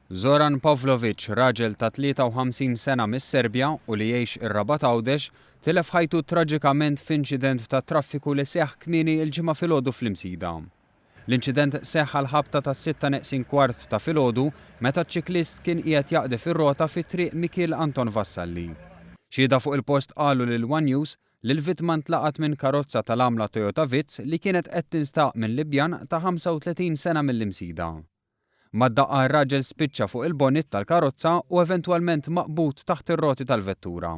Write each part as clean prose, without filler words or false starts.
Zoran Pavlovic, raġel ta' 53 sena mis-Serbja u li jgħix ir-Rabat Għawdex, tilef ħajtu traġikament f'inċident tat-traffiku li seħħ kmieni l-Ġimgħa filgħodu fl-Imsida. L-inċident seħħ għall-ħabta tas-sitta neqsin kwart ta' filgħodu meta ċ-ċiklist kien qiegħed jaqdi fir-rota fi Triq Mikiel Anton Vassalli. Xhieda fuq il-post qalu lil one News li l-vittma ntlaqat minn karozza tal-għamla Toyota Vitz li kienet qed tinstaq minn Libjan ta' 35 sena mill-Imsida. Mad-daqqa r-raġel spiċċa fuq il-bonnet tal-karozza u eventwalment maqbud taħt ir-roti tal-vettura.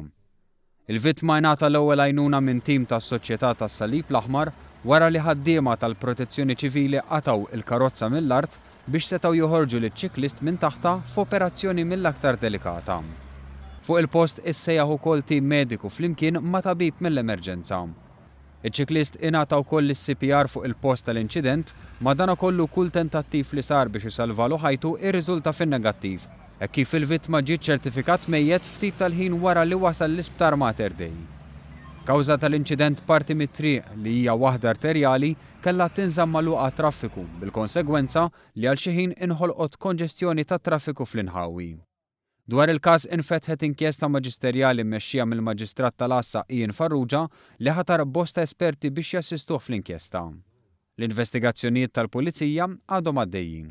Il-vittma ingħata l-ewwel għajnuna minn tim tas-Soċjetà tas-Salib l-Aħmar wara li ħaddiema tal-Protezzjoni Ċivili qatgħu il-karozza mill-art biex setgħu joħorġu liċ-ċiklist minn taħtha f'operazzjoni mill-aktar delikata. Fuq il-post issejjaħ ukoll tim mediku flimkien ma' tabib mill-emerġenza. Iċ-ċiklist ingħata wkoll is-CPR fuq il-post tal-inċident, madanakollu kull tentattiv li sar biex isalvalu ħajtu irriżulta fin-negattiv, hekk kif il-vittma ġie ċċertifikat mejjet ftit tal-ħin wara li wasal l-Isptar Mater Dei. Kawża tal-inċident parti mit-triq, li hija waħda arterjali, kellha tinżamm magħluqa għat-traffiku bil-konsegwenza li għal xi ħin inħolqot konġestjoni tat-traffiku fl-inħawi. Dwar il-każ infetħet inkjesta maġisterjali mmexxija mill-Maġistrat tal-Għassa Ian Farrugia li ħatar bosta esperti biex jassistuh fl-inkjesta. L-investigazzjonijiet tal-Pulizija għadhom għaddejjin.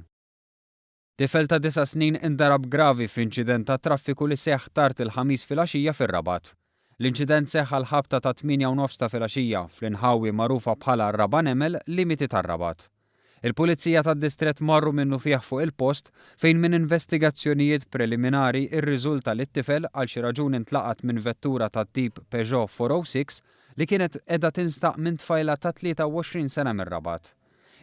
Tifel ta' disa' snin indarab gravi f'inċident tat-traffiku li seħħ tard il-Ħamis filgħaxija fir-Rabat. L-inċident seħħ għall-ħabta tat-tmienja u nofs ta' filgħaxija fl-inħawi magħrufa bħala Raba' Nemel, limiti tar-Rabat. Il-Pulizija tad-Distrett marru minnufih fuq il-post fejn minn investigazzjonijiet preliminari rriżulta li t-tifel għal xi raġuni ntlaqat minn vettura tat-tip Peugeot 406 li kienet qiegħda tinstaq minn tfajla ta' 23 sena mir-Rabat.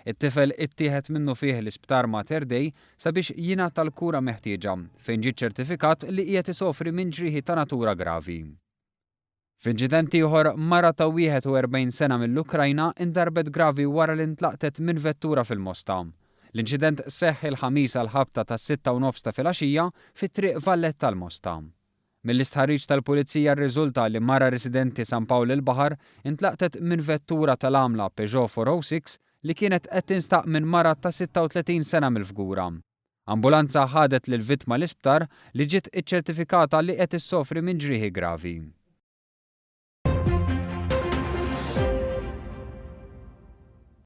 It-tifel ittieħed minnufih l-Isptar Mater Dei sabiex jingħata l-kura meħtieġa fejn ġie ċċertifikat li qiegħed isofri minn ġrieħi ta' natura gravi. F'inċident ieħor, mara ta' 41 sena mill-Ukrajna ndarbet gravi wara li ntlaqtet minn vettura fil-Mosta. L-inċident seħħ il-Ħamis għall-ħabta tas-sitta u nofs ta' filgħaxija fi Triq Valletta l-Mosta. Mill-istħarriġ tal-Pulizija rriżulta li mara residenti San Pawl il-Baħar intlaqtet minn vettura tal-għamla Peugeot 406 li kienet qed tinstaq minn mara ta' 36 sena mill-Fgura. Ambulanza ħadet lill-vittma l-isptar li ġiet iċċertifikata li qed issofri minn ġrieħi gravi.